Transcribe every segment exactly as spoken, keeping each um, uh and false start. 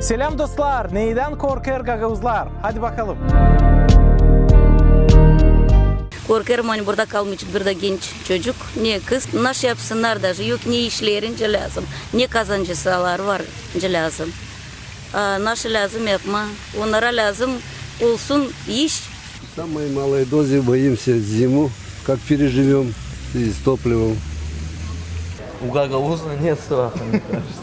Seläm, dostlar! Neydän korkêr gagauzlar? Hadi bakalım. Korkêrım, ani burada kalmayacek bir dä genç çocuk, ne kız. Naşı yapsınnar, daje yok ne işleri, nicä lääzım, ne kazancıları var, nicä lääzım. A naşı lääzım yapmaa? Onnara lääzım olsun iş. В самой малой дозе боимся зиму, как переживём в связи с топливом. У гагауза нет страха, мне кажется.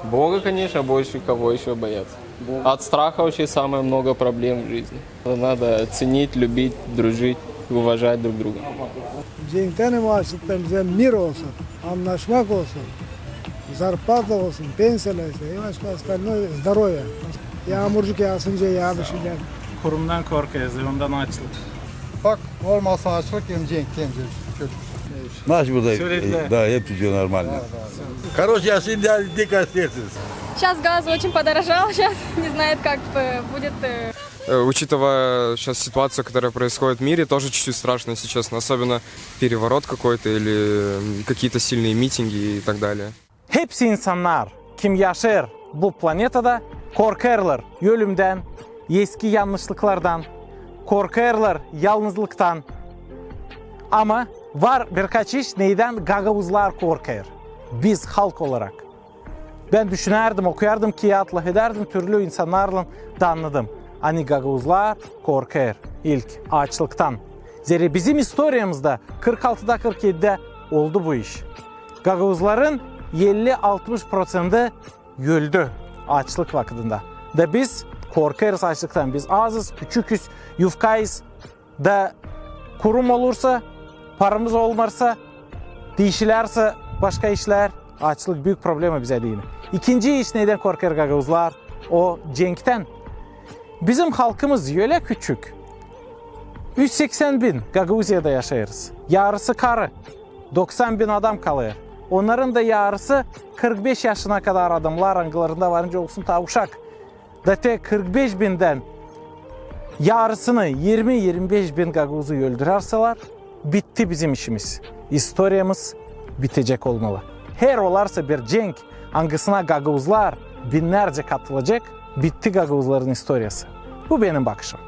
Бога, конечно, больше кого ещё бояться. От страха вообще самое много проблем в жизни. Надо ценить, любить, дружить, уважать друг друга. Cenktän hem aaçlıktan bizä mir olsun, annaşmak olsun, zarplata olsun, pensiyalär, и başka остальное, здоровье. Yaamurcuk yaasınca, yaanışınca. Kurumdan korkêrız, ondan aaçlık. Bak, olmasa aaçlık hem cenk, hem cenk. Kötü. Наш burada, да, hepsi diyor нормально. Короче, yaşayın, dikkat edersiniz. Сейчас газ очень подорожал, сейчас не знает, как э, будет. Э, Э, учитывая сейчас ситуацию, которая происходит в мире, тоже чуть-чуть страшно, если честно. Особенно переворот какой-то или м, какие-то сильные митинги и так далее. Hepsi insannar, kim yaşêêr bu planetada, korkêrlar ölümdän, eski yannışlıklardan, korkêrlar yalnızlıktan. Ama var birkaç iş, neydän gagauzlar korkêr. Biz halk olarak. Bän düşünärdim, okuyardım kiyat, lafedärdim türlü insannarlan, da annadım, ani gagauzlar korkêr ilk aaçlıktan. Zerä bizim istoriyamızda kırk altıda, kırk edidä oldu bu iş. Gagauzların elli-altmış proţenti öldü aaçlık vakıdında. Da biz korkêrız aaçlıktan. Biz azız, küçüküz, yufkayız. Da kurum olursa, paramız olmarsa, diişilärsä başka işlär, aaçlık büük problema bizä deyni. İkinci iş, neydän korkêr gagauzlar, o cenktän. Bizim halkımız ölä küçük. Üz seksän bin Gagauziyada yaşêêrız. Yarısı karı. Doksan bin adam kalêr. Onnarın da yarısı kırk beş yaşına kadar adamnar, angılarında var nicä olsun taa uşak. Da te kırk beş bindän yarısını, irmi-irmi beş bin gagauzu öldürärsälär, bitti bizim işimiz. İstoriyamız bitecek olmalı. Her olarsa bir cenk, angısına gagauzlar binnärcä katılacek, bitti gagauzların istoriyası. Bu benim bakışım.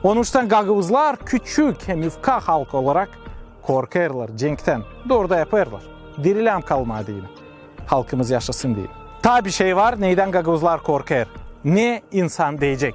Onuştan gagauzlar küçük hem yufka halk olarak korkêrlar cenktän. Dooru da yapêrlar. Dirilän kalmaa deyni. Halkımız yaşasın deyni. Taa bir şey var, neydän gagauzlar korkêr. Ne insan deyecek.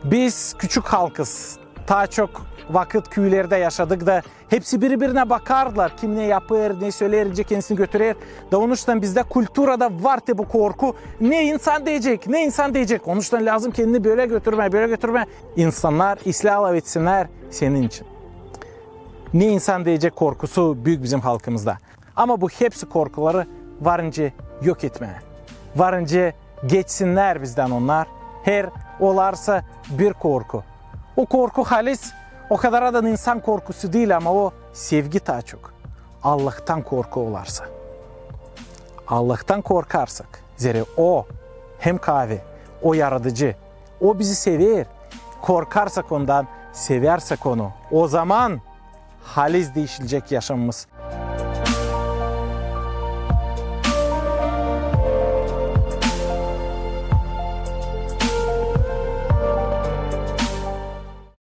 Biz küçük halkız. Taa çok vakıt küülerdä yaşadık da hepsi biri-birinä bakardılar. Kim ne yapêr, ne söleer, nicä kendisini götürer. Da onuştan bizdä kulturada var te bu korku. Ne insan deyecek, ne insan deyecek. Onuştan lääzım kendini bölä götürmää, bölä götürmää. İnsannar islää lafetsinnär senin için. Ne insan deyecek korkusu büük bizim halkımızda. Ama bu hepsi korkuları var nicä yok etmää. Var nicä geçsinnär bizdän onnar. Her olarsa bir korku. O korku halis o kadar da insan korkusu diil, ama o sevgi taa çok. Allahtan korku olarsa. Allahtan korkarsak, zerä O hem kaavi, O yaradıcı, O bizi sever. Korkarsak Ondan, sevärsek Onu, o zaman halis diişilecek yaşamamız.